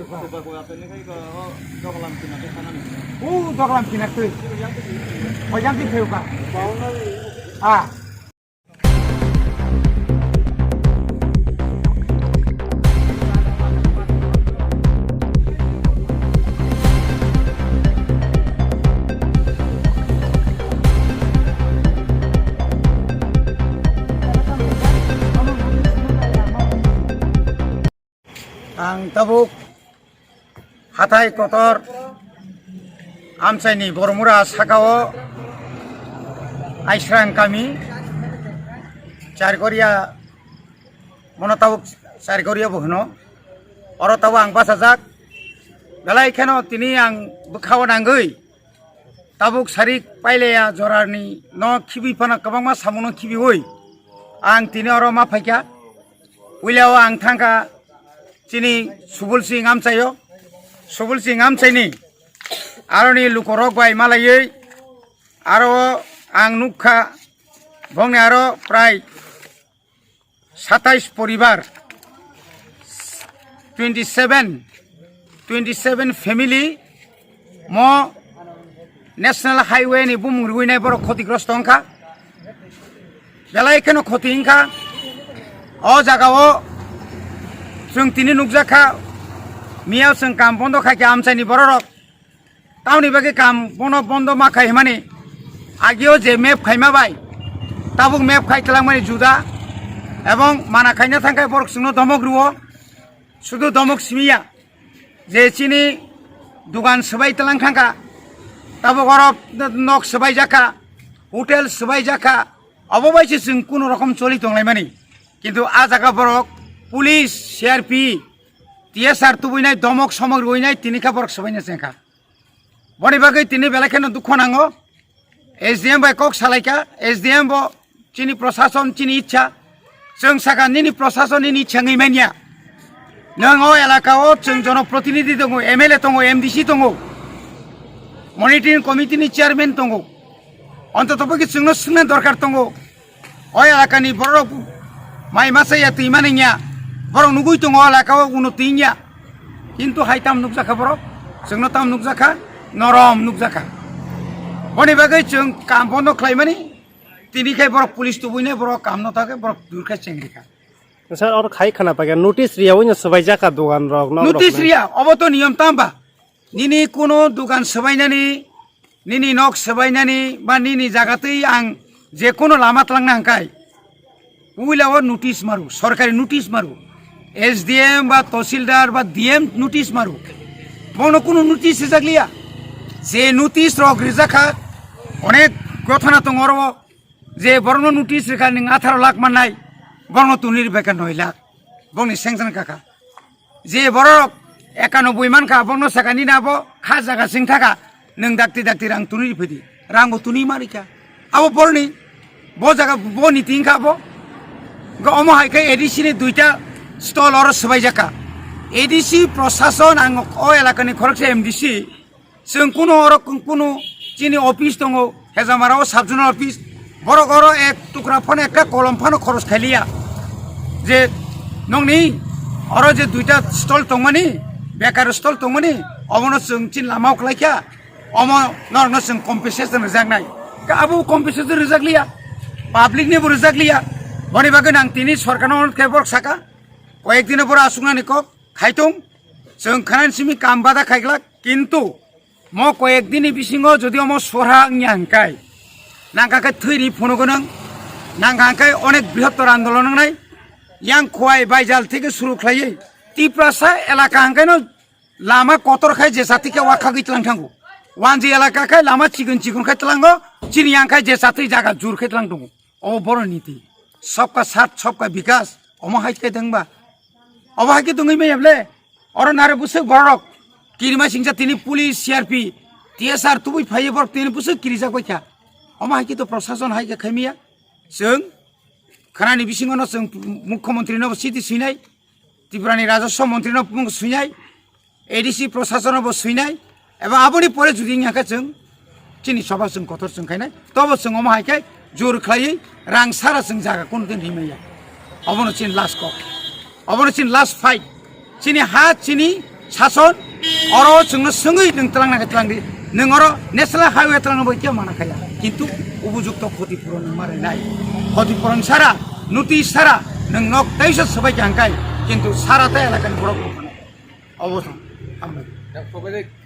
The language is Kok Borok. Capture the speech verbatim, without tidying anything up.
Upa ko apa ni kai ko, oh, doglam kina ke sana ni. Uh, doglam kina tui. Yang tu. Oh, yang tu kau ka. Ah. Ang tabuk hathai kotor amchaini Boromura sakao Aisrang kami Charkoria, mono tabuk Charkoria bo hwno. Oro tabuk ang bachajak. Belai kheno tini ang bwkhao nangwi tabuk sarik pailaya jorani no khibi phano kwbangma samungno khibiwi ang tini oro ma phaikha. Puilao ang thangkha chini Subul Singh amchaio, Subul Singh amchaini aroni lukorok bai malaiwi aro ang nukha bongni aro prai satais poribar, twenty seven, twenty seven family mo National Highway ni bumung rwinai borok khotigrosto wngkha. Belai kheno khoti wngkha. O jagao chwng tini nukjakha, miyao chwng kam bondo khaikha amchaini bororok. Tamoni bagwi kam bono bondo ma khai hwnmani, agio je map khaima bai tabuk map khai twlangmani juda, ebong mana khaina thangkhai borok chwngno domok rwo, sudu domok simiya je chini dugan swbai twlang thangkha, tabuk oro nok swbai jakha, hotel swbai jakha, obo bai se chwng kuno rokom choli tonglaimani, kintu a jaga borok police, C R P, T S R tubuinai domok somok rwinai tini kha borok swbaina chengkha. Boni bagwi tini belai kheno dukho nango. S D M bai kok salaikha, S D M bo chini prosason chini ichha. Chwng saka nini prosason nini ichha wngwi manya. Nwng o elaka o chwng jonoprotinidhi tongo, M L A tongo, M D C tongo, monitoring committee ni chairman tongo. Ontoto pokhe chwngno swngna dorkar tongo. O elakani borok mai masa ya twi mani ya. Borok nugui tongo o elaka o uno twi ya. Kintu hai tam nukjakha borok, chwngno tam nukjakha, norom nukjakha. Boni bagwi chwng kam bondo khlaimani, tini khai borok police tubuinai borok kam no thangkhe borok dur khai chengrikha. Sir, oro khai khana paikha, notice riyawi no swbaijak kha dogan rok, nok rok. Notice no riya, obo to niyom tamba. Nini kuno dogan swbainani, nini nok swbainani, ba nini jaga twi ang je kuno lama twlangna hwnkhai, puila o notice maru, sorkari notice maru, S D M ba tahsildar ba D M notice maru. Bono kuno notice rijak liya. Je notice rok rijak kha, onek gothana tongo oro. Je borokno notice rikha ning atharo lakh mannai, borokno tuni rikha noi lakh, bongni sanction kaka. Je borok ekanoboi mankha, bongno saka nini abo kha jaga sing thaka, nwng dakti dakti rang tuni riphidi, rangbo tuni ma rikha. Abo boroni, bo jaga bo niti wngkha abo. Ga omo hai khe A D C ni duita stall oro swbaijak kha. A D C prosason ang o elakani khoroksa M D C, chwng kuno oro kuno chini office tongo, Hejamara o sub zonal office. Borok oro ek tukra phano ekta kolom phano khoros khailiya. Je nongni oro je duita stall tongmani, bekar stall tongmani, obono chwng chini lama o khlaikha, omo norokno chwng compensation rijaknai. Ka abo compensation rijak liya, public ni bo rijak liya. Boni bagwi nang tini sorkarno onurodh khe borok saka, koyek dino borok asuknani kok khaitung, chwng khanani simi kam bada khaiglak, kintu mo koyek dini bisingo jodi omo sorha wngya hwnkhai, nangkha khe thwiri phunugo nwng, nangkha hwnkhai onek brihottor andolon wngnai, yang Khowai Baijal theke suru khlaiwi Tiprasa elaka hwnkhai no lama kotor khai je jati khe wakhagwi tlang thango. Wanji elaka khai lama chikon chikon khai tlango, chini yang khai je jati jaga jur khai tlang tongo. Obo borok niti. Sabka saath, sabka bikas. Omo hai khe dengba. Obo hai khe dongwi maya ble. Oro nare bwswk borok kirima singsa tini police, C R P, T S R tubui phaiwi borok tini bwswk kirijak bai kha. Omo hai khe to prosason hai khe khaimiya. Chwng khanani bisingo no chwng mukhyamantri no siti swinai, Tripura ni rajaswa mantri no swinai, A D C prosason no bo swinai, eba aboni pore jodi wngya khe chwng chini soba chwng kotor chwng khainai, tobo chwng omo hai khe jor khlaiwi rang sara chwng jaga kono din rimaya. Obono chini last kok, obono chini last fight, chini ha chini Sason, oro chwngno swngwi nwng twlang nangkhe twlang di. Nwng oro national highway twlang bo khe mana khaya. Kintu ubujukto khoti puron nwng ma rwnai. Khoti puron sara, nuti sara, nwng nok taisa swbai khe hangkai. Kintu sara ta elakani borok rok. Obo thang. Hambai.